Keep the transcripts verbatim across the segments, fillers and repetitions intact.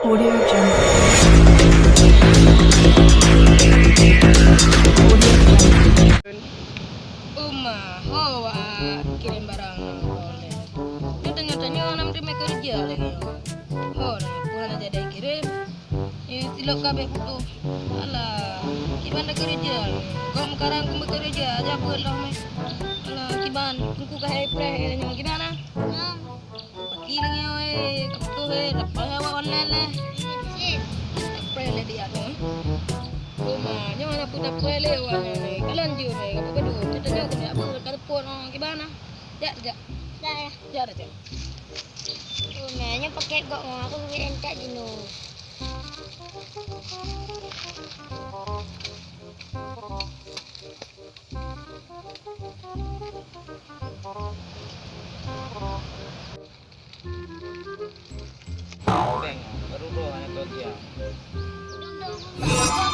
Audio Jungle. Audio Jungle. Uma, ho wak kirém barang online. Nyoe tanyoe-tanyoe hana meuteumé keureuja lagèe nyoe. Ho, nyoe peue hana jadi kirém. Eh, silop kabeh putôh. Alah, kiban takeureuja. Gob meukarang keu meukeureuja, aja beuet lom, eh. Alah, kiban, teungku ka hai preh, eh, nyoe kiban, ah? Paki lagèe nyoe, eh, ka putôh, eh, dapat hai awak online leh. Dapat preh leh di atas. Uma, nyoe hana peue dapat leh awak nyoe, eh. Kalon jeuet, eh, ka peugadôh. Teutanyoe keuneuk beuet, ka teupot, oh, kiban, ah? Jak, jak. Dah, ya. Jak, jak. Oh, meh, nyoe paket gob, oh, aku beuet entat jinoe. Beng, baru dua hana kerja. Dong, dong, dong, dong.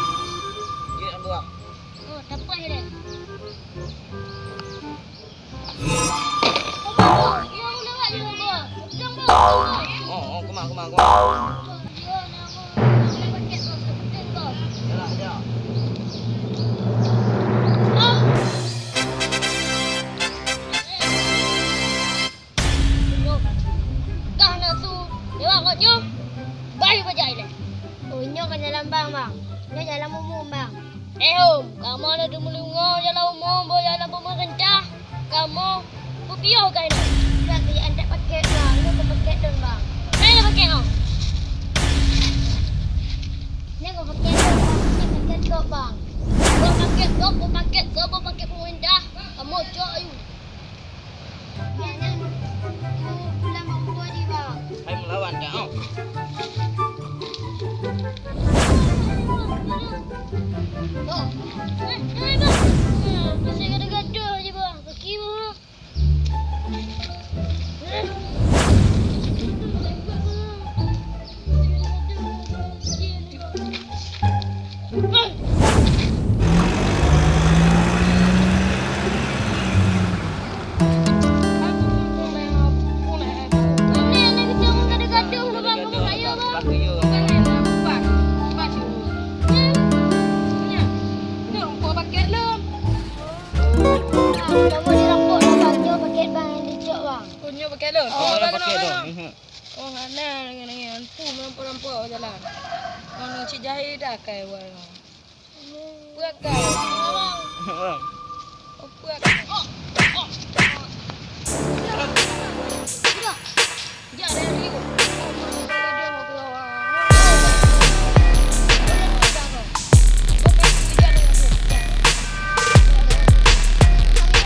Dia buah. Oh, tak apa ya, deh. Oh, oh, keumah, keumah, keumah. Yalah, ya. Ka na su lewat ngon nyoe, bayu bajai lé. Oh, nyoe ka jalan bang, bang. Nyoe jalan umum, bang. Eh, hom, kamoe na teumulungö jalan umum, boh jalan pemerintah. Kamoe peupiyôh keunoe. Surat keuh jak paket, bang. Nyoe keuh paket lôn, bang. Hai, paket nyoe. Nyoe keuh paket lôn, bang. Nyoe paket gob, bang. Boh paket gob, boh paket gob, boh paket pemerintah. Kamoe cok ayu. Hai meulawan dak, oh. Kamoe dirampok lah, bang. Nyoe paket bang nyang dicok, bang. Oh, nyoe paket lôn. Oh, paket lôn. Oh, hana nangis-nangis. Pu meurampok-rampok jalan. Oh, nyoe cit jahé dah kai awai. Peue kai? Oh, peue kai? Jak dari